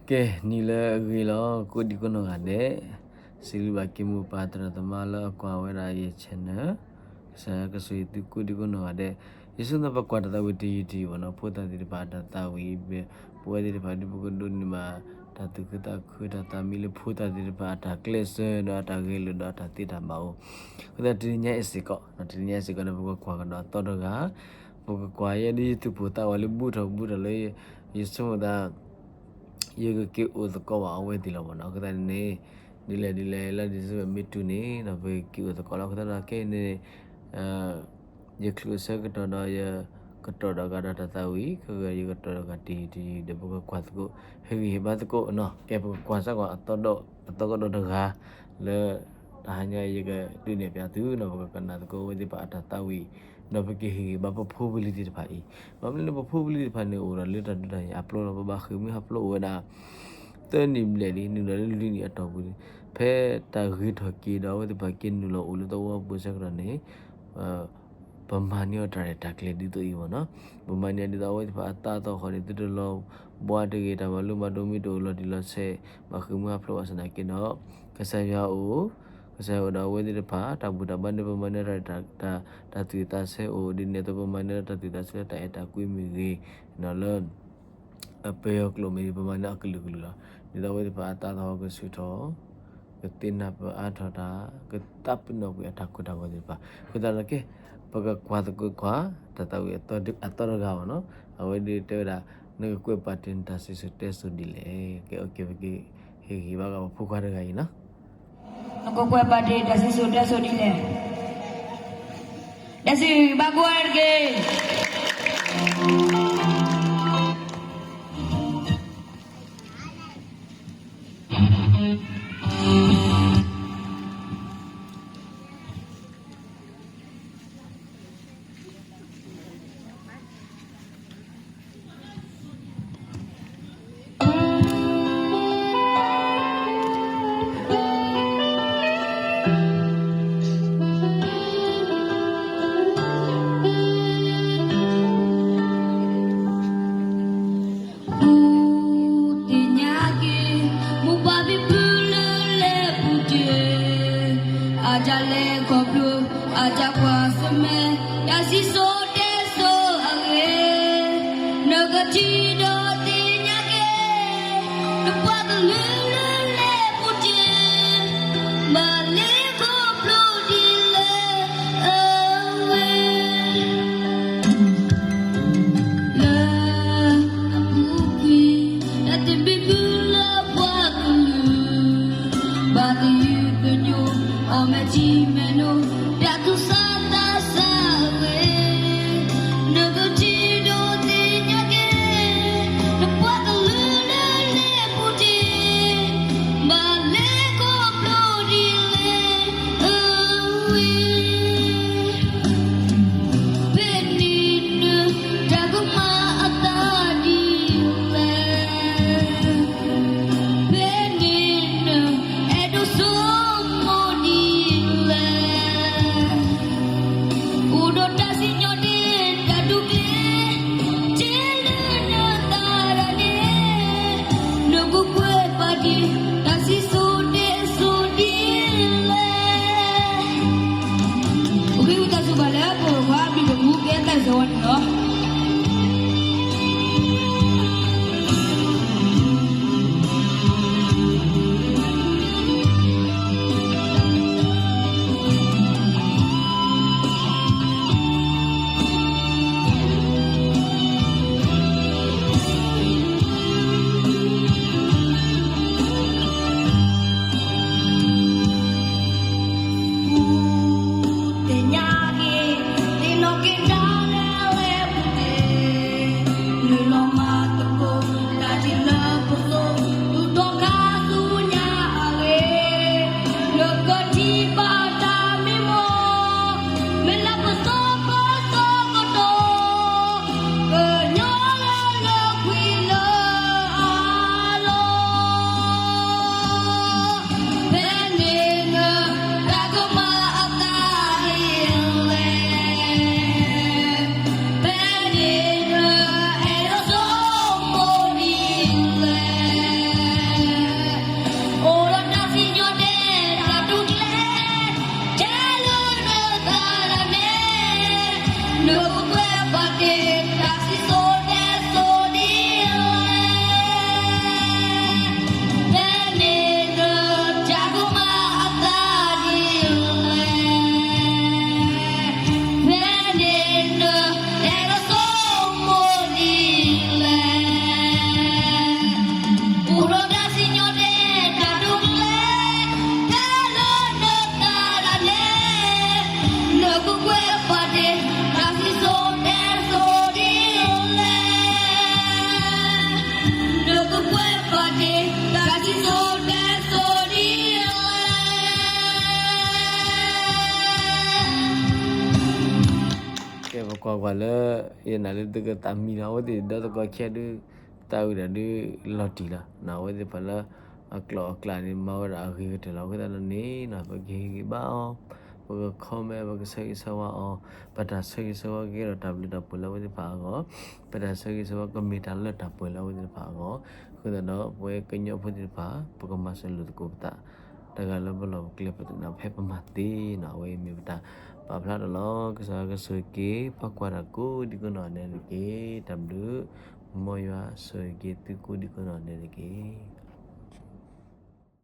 ကဲ နံၤလၢအဂ့ၤလီၤ ကိးဒံကိးနီၢ်ဂၤဒဲး, စံးဘျုးဘၣ်က့ၤမိၢ်ပၢ်သရၣ်သမါလၢအကွၢ်ဝဲဒၣ်ယ channel, ကစၢ်ယွၤကဆိၣ်ဂ့ၤသုကိးဒံကိးနီၢ်ဂၤဒဲး, ယဆိကမိၣ်ပကွၢ်တၢ်သးဝံၣ်တယုၢ်တယုၢ်ဘၣ်နီၤ, ဖိသၣ်သ့ၣ်တဖၣ်အတၢ်သးဝံၣ်, ပဝဲသ့ၣ်တဖၣ်ဒ်ပကဒိးန့ၢ်ဘၣ် တၢ်သူၣ်ခုသးခု တၢ်သးမံလၢဖိသၣ်သ့ၣ်တဖၣ်အတၢ်ကျဲးစၢး ဒီးအတၢ်ဂဲၤလိာ်ဒီးအတၢ်သ့တၢ်ဘၣ်အိၣ်, အဃိသတးတနံၤညါအံၤစ့ၢ်ကီး, တနံၤညါအံၤစ့ၢ်ကီးန့ၣ် ပကကွၢ်ကဒီးအသီတဂၤ, ပကကွၢ်ယဲဒ်ယသူၣ်ပိၢ်သးဝးလၢဘူးထီၣ်ဘူးထီၣ်လၢ ယဆိကမိၣ်သး ယကက့ၤအိၣ်သကိးဘၣ်အဝဲသ့ၣ်လီၤမ့ၢ်နီၤ. အဃိသတးန့ၣ်န့ၣ် ဒ်လဲၣ်ဒ်လဲၣ်လၢ December မ့ၢ်တုၤန့ၣ်ဒီး ပကက့ၤအိၣ်သကိးလီၤ. အဃိသတးဒီးခဲအံၤန့ၣ် ယချုးအဆၢကတီၢ်ဒီးယကတီၢ်ဒီးဂၤဒီးတၢ်သးဝံၣ်, ခဲဂ့ၤယကတီၢ်ဒီးဂၤတယုၢ်တယုၢ်ဒီး ပကကွၢ်သကိး ဟ့ၣ်ဂံၢ်ဟ့ၣ်ဘါသကိးနီၤ. ကဲ ပကကွၢ်စ့ၢ်ကီးအသီကဒီးတဂၤ လၢ တဟါညါအံၤယကဒုးနဲၣ်ဖျါသုနီၤ, ပကကနၣ်သကိးအဝဲသ့ၣ်တဖၣ်အတၢ်သးဝံၣ်, ဒီးပကဟ့ၣ်ဂံၢ်ဘါပဖိပလံၤသ့ၣ်တဖၣ်အံၤ, ဘၣ်မနုၤလၢပဖိပလံၤသ့ၣ်တဖၣ်န့ၣ် အိၣ်ဒီးလၢတၢ်ဒုးတၢ်ယၤအပျိလီၤ. ပဘၣ်ဃ့ၢ်မှံဟးဖျိးအိၣ်ဝဲဒၣ် သၢနံၣ်ဘျဲၣ်လံ, နုာ်လီၤလၢလွံၢ်နံၣ်အတီၢ်ပူၤလံ. ဖဲတၢ်ဂ့ၤထီၣ်က့ၤဒီး အဝဲသ့ၣ်တဖၣ်က့ၤနုာ်လီၤအိၣ်လၢသဝီပူၤအဆၢကတီၢ်န့ၣ် ပမၤန့ၢ်အီၤတၢ်ရဲၣ်တၢ်ကျဲၤဒ်သိးအံၤမ့ၢ်နီၤ. ပမၤန့ၢ်အီၤဒ်သိးအဝဲသ့ၣ်တဖၣ်အသးအသီဃီန့ၣ် သုတလီၤဘှါတဂ့ၤ, တၢ်မၤလိမၤဒိးမ့ၢ်တအိၣ်လီၤတံၢ်လီၤဆဲး, ဘၣ်ဃ့ၢ်မှံဟးဖျိးဘၣ်ဆၣ်သနာ်က့ဒီး ကစၢ်ယွၤအိၣ်, ကစၢ်ယွၤအိၣ်ဒီးအဝဲသ့ၣ်တဖၣ် တၢ်ဘူၣ်တၢ်ဘါန့ၣ် ပမၤန့ၢ်တၢ် တၢ်သူၣ်သးဆဲးအိၣ်, ဒ်န့ၣ်အသိး ပမၤန့ၢ်တၢ်သူၣ်သးဆဲးလၢတၢ်အဲၣ်တၢ်ကွံမ့ၢ်ဂ့ၤ, ဒီးလၢ အပယီၤကျိာ်မ့ၢ်ဂ့ၤ ပမၤန့ၢ်အီၤကလုာ်ကလုာ်လီၤ. ဒ်သိးအဝဲသ့ၣ်တဖၣ်အသးသဟီၣ်ကဆူၣ်ထီၣ်, ကသ့ၣ်နီၣ်ပအါထီၣ်တၢ်, ကသးပ့ၤနီၣ်ကွံာ်အတၢ်ကိၢ်တၢ်ဂီၤသ့ၣ်တဖၣ်. အဃိသတးဒီးကဲ, ပကကွၢ်သကိးကွၢ် တၢ်သးဝံၣ်အသီတဂၤမ့ၢ်နီၤ. အဝဲဒၣ်တဲဝဲဒၣ် နကကွဲးပာ်တ့ၢ်နတၢ်စံၣ်စိၤတဲစိၤဒ်လဲၣ်. ကဲ အိၣ်က့ၤ ပကဟ့ၣ်ဂံၢ်ဘါက့ၤပဖိခွါတဂၤအံၤနီၤ. နကကွဲးပာ်တ့ၢ်တၢ်စံၣ်စိၤတဲစိၤဒ်လဲၣ်. တၢ်စံးဘၣ်ကွၢ်တက့ၢ်. ပူၤသ့ၣ်ညါက့ၤ မိၢ်ပၢ်ဖံဖုလၢလဲၤပူၤတ့ၢ်, အတၢ်လဲၤခီဖျိ အတၢ်ကွၢ်ဆၢၣ်မဲာ် တၢ်စံၣ်စိၤတဲစိၤအဂ့ၢ်, နကထံၣ်ဒီးသ့ၣ်ညါက့ၤ နပှၤကလုာ်လၢလဲၤပူၤတ့ၢ် ဘၣ်လဲၤခီဖျိဒ်လဲၣ်အဝဲ လၢအပူၤကွံာ် တၢ်သဘံၣ်ဘုၣ်လၢပှၤကလုာ် ဘၣ်သယုၢ်သညိ အီၣ်မဲာ်ထံမဲာ်နိ တၢ်သူၣ်စၢ်သးစၢ်အဂ့ၢ်, နကထံၣ်ဒီးသ့ၣ်ညါက့ၤ နပှၤကလုာ်လၢလဲၤပူၤတ့ၢ် ဘၣ်လဲၤခီဖျိဒ်လဲၣ်အဝဲ ဖဲန့ၣ်နတၢ်ကမၣ်အသးဒ်လဲၣ်, ဖဲန့ၣ်နအဲၣ်ဒိးဆိကမိၣ်ဒ်လဲၣ်, အိၣ်ဒီးတၢ်စံၣ်ညီၣ်န့ၣ် တၢ်ဒူၣ်ကျဲ တ့လၢနသးဒၣ်န့ၣ် ဒိၣ်ကပှဲၤပှၤက့ၤ တၢ်စံၣ်စိၤတဲစိၤဒ်လဲၣ်. ကဲ ပကွၢ်ကွၢ်လၢ ယနာ်လၢသုကသးမံလီၤ အဝဲသ့ၣ်ဒီသကိးခဲဒုး သးဝံၣ်ဒီးဒုးလီၤတံၢ်လီၤ. အဝဲသ့ၣ်တဖၣ်လၢ အကျိာ်အကျဲန့ၣ် မၤဝဲဒၣ်အဂ့ၤကတၢၢ်လီၤ. အဃိသတးဒီးန့ၣ် ပကဟ့ၣ်ဂံၢ်ဘါအီၤ, ပက comment, ပကဆၢဂ့ၤဆၢဝါအီၤ, ပတၢ်ဆၢဂ့ၤဆၢဝါကကဲထီၣ်တၢ်ဘျုးတၢ်ဖှိၣ်လၢအဝဲသ့ၣ်တဖၣ်အဂီၢ်, ပတၢ်ဆၢဂ့ၤဆၢဝါကမ့ၢ်တၢ်လၢတၢ်ပှဲၤလၢအဝဲသ့ၣ်တဖၣ်အဂီၢ်. အဃိသတးဒီး ပဝဲကညီဖိသ့ၣ်တဖၣ် ပကမၤစၢၤလိာ်သကိးပသး တဂၤလၢပလီၢ်ပကျဲ ပသနာ်ဖဲပမၤသ့နီၤ အဝဲအံၤမ့ၢ်ပတၢ်ပာ်ဖျါထီၣ်လီၤ. ကစၢ်ယွၤကဆိၣ်ဂ့ၤက့ၤ ပှၤကွၢ်တၢ်ကိးဒံကိးနီၢ်ဒဲးတက့ၢ်. တၢ်ဘျုး, မ်ယွၤဆိၣ်ဂ့ၤက့ၤသုကိးဒံကိးနီၢ်ဒဲးတက့ၢ်.